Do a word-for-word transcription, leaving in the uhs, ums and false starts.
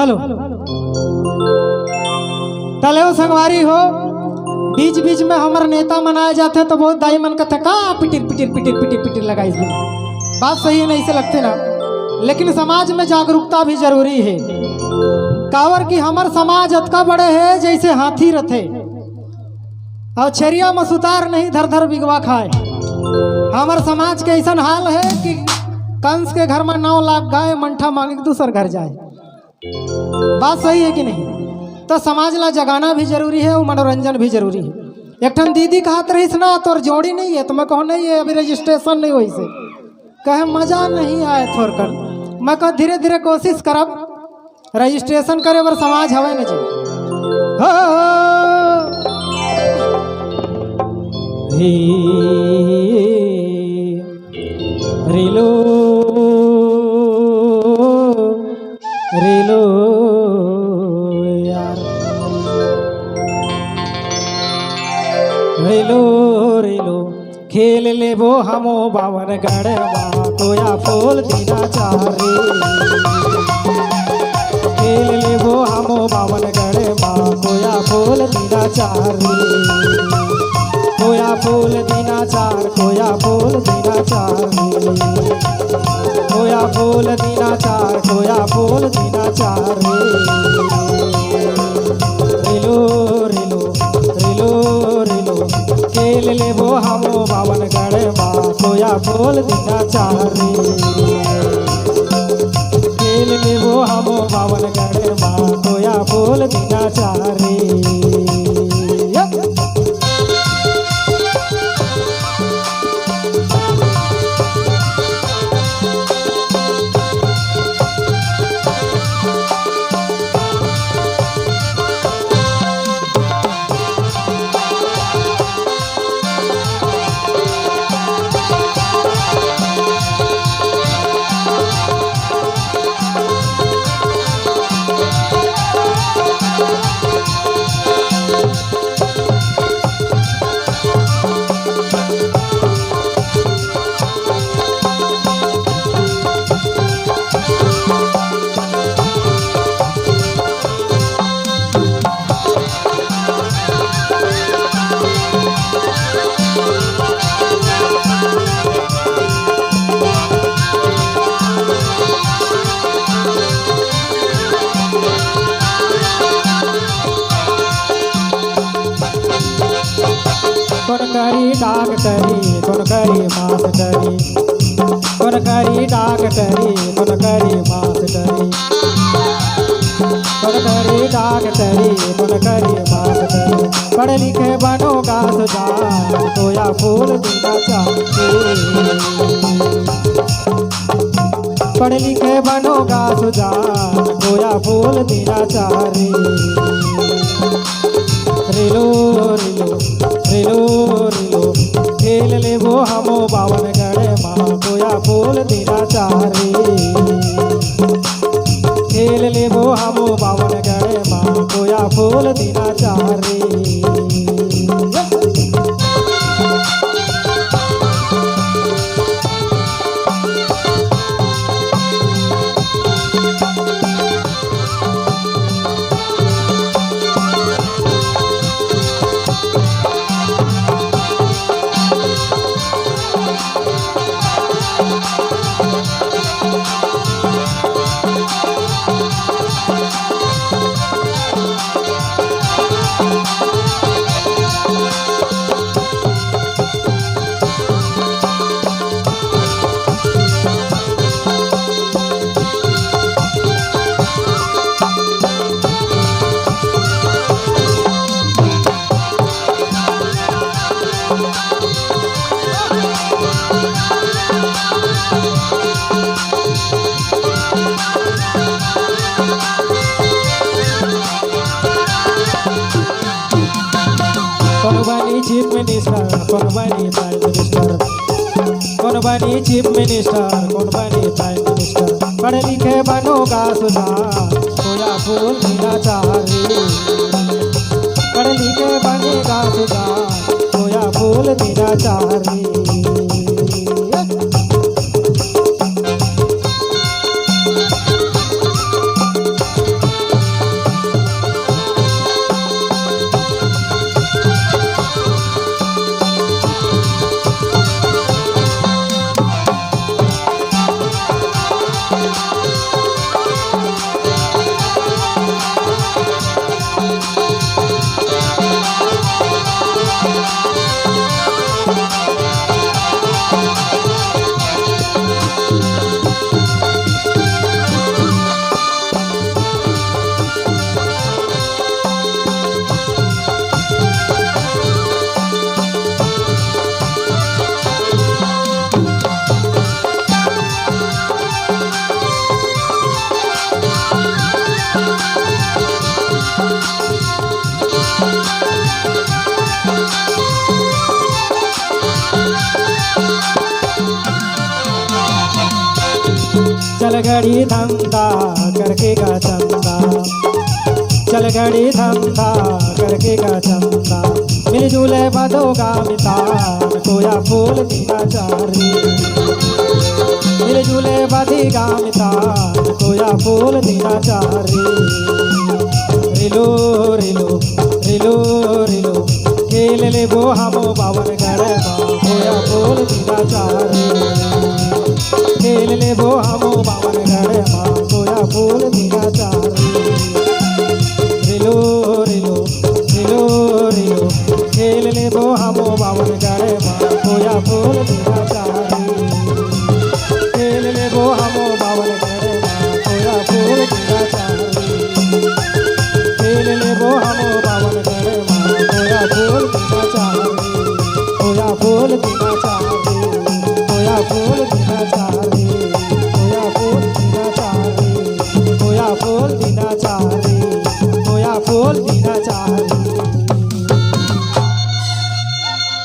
Hello. त ले ओ संगवारी हो, बीच बीच में हमर नेता मन आए जाथे त बहुत दाई मन कथे, "का पिटिर पिटिर पिटिर पिटिर पिटिर लगाइस?" बात सही हे, नहीं से लगथे ना, लेकिन समाज में जागरूकता भी जरूरी हे। काबर कि हमर समाज अतका बड़े हे जैसे हाथी रथे, अउ छेरिया में सुतार नहीं, धर धर बिगवा खाए। हमर समाज के ऐसन हाल हे कि कंस के घर में नौ लाख गाय, मंठा मांगे के दूसर घर जाए। बात सही हे कि नहीं? त समाज ला जगाना भी जरूरी हे अउ मनोरंजन भी जरूरी हे। एक ठन दीदी कहत रहिस ना, "तोर जोड़ी नहीं हे?" त मैं कहूँ, "नहीं हे, अभी रजिस्ट्रेशन नहीं होइस हे।" कहे, "मजा नहीं आए थोरकन।" मैं कहा, "धीरे धीरे कोशिश करब, रजिस्ट्रेशन करे बर समाज हवय न जी।" हो, हे, रिलो, रिलो यार, रिलो, रिलो, खेल लेबो हमो बावन गढ़ मा, कोया फूल दीना चार रे। खेल लेबो हमो बावन गढ़ मा, कोया फूल दीना चार रे। कोया फूल दीना चार, कोया फूल दीना चार रे। कोया फूल दीना चार, कोया फूल दीना चार रे। रिलो, रिलो, रिलो, रिलो, खेल लेबो हमो बावन गढ़ मा, कोया फूल दीना चार रे। खेल लेबो हमो बावन गढ़ मा, कोया फूल दीना चार रे। कोन करी डॉक्टरी, कोन करी मास्टरी, कोन करी डॉक्टरी, कोन करी मास्टरी, कोन करी डॉक्टरी, कोन करी मास्टरी। पढ़ लिखे बनो गा सुजान, कोया फूल दीना चार रे। पढ़ लिखे बनो गा सुजान, कोया फूल दीना चार रे। रिलो, रिलो, रिलो, रिलो, खेल लेबो हमो बावन गढ़ मा, कोया फूल दीना चार रे। खेल लेबो हमो बावन गढ़ मा, कोया फूल दीना चार रे। कोन बनी चीफ मिनिस्टर, कोन बनी प्राइम मिनिस्टर, कोन बनी चीफ मिनिस्टर, कोन बनी प्राइम मिनिस्टर। पढ़ लिखे बनो गा सुजान, कोया फूल दीना चार रे। पढ़ लिखे बने गा सुजान, कोया फूल दीना चार रे। चल गड़ी धंधा करके गा चंदा, चल गड़ी धंधा करके गा चंदा, मिलजुले बदो गा मितान, कोया फूल दीना चारी। मिलजुले बदी गा मितान, कोया फूल दीना चारी। रिलो, रिलो, रिलो, रिलो, खेल लेबो हमो बावन गढ़ मा, कोया फूल दीना चारी। खेल लेबो हमो बावन गढ़ मा, कोया फूल दीना चारी। रिलो, रिलो, रिलो, रिलो, खेल लेबो हमो बावन गढ़ मा, कोया फूल दीना चारी। खेल लेबो हमो बावन गढ़ मा, कोया फूल दीना चारी। खेल लेबो हमो बावन गढ़ मा, कोया फूल दीना चारी। कोया फूल दीना चारी, कोया फूल